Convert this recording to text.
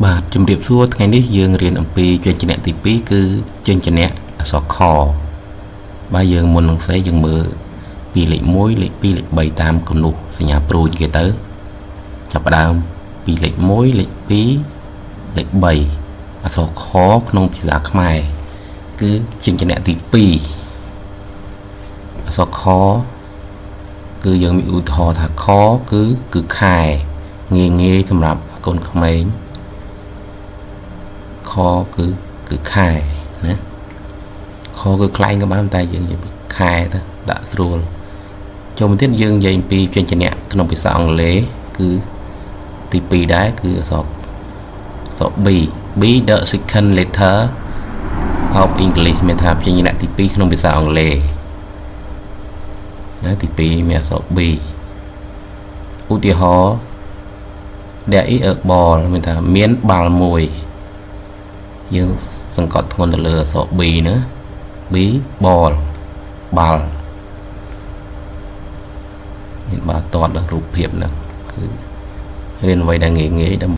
បាទជំរាបសួរថ្ងៃនេះយើងរៀនអំពីព្យញ្ជនៈទី2គឺព្យញ្ជនៈអក្សរខបាទយើងមុននឹងសេយើងមើលពីលេខ1លេខ2លេខ3តាមគំនូសសញ្ញាព្រួយគេទៅចាប់ផ្ដើមពីលេខ1លេខ2លេខ3អក្សរខក្នុងភាសាខ្មែរគឺព្យញ្ជនៈទី2អក្សរខគឺយើងមានឧទាហរណ៍ថាខគឺគឺខែងាយងាយសម្រាប់កូនក្មេងខគឺគឺខែណាខគឺខ្លែងក៏បានតែយើងនិយាយពីខែទៅដាក់ស្រួលចូលមកទៀតយើងនិយាយអំពីព្យញ្ជនៈក្នុងភាសាអង់គ្លេសគឺទី2ដែរគឺអក្សរអក្សរ B B, the second letter of English មានថាព្យញ្ជនៈទី2ក្នុងភាសាអង់គ្លេសណាទី2មានអក្សរ B ឧទាហរណ៍ There is a ball មានថាមានបាល់មួយយើងសង្កត់ធ្ងន់ទៅលើអក្សរ B ណា B ball បាល់មានបាល់ទាត់ដល់រូបភាពហ្នឹងគឺរៀនអ្វីដែលងាយងាយដើម្បី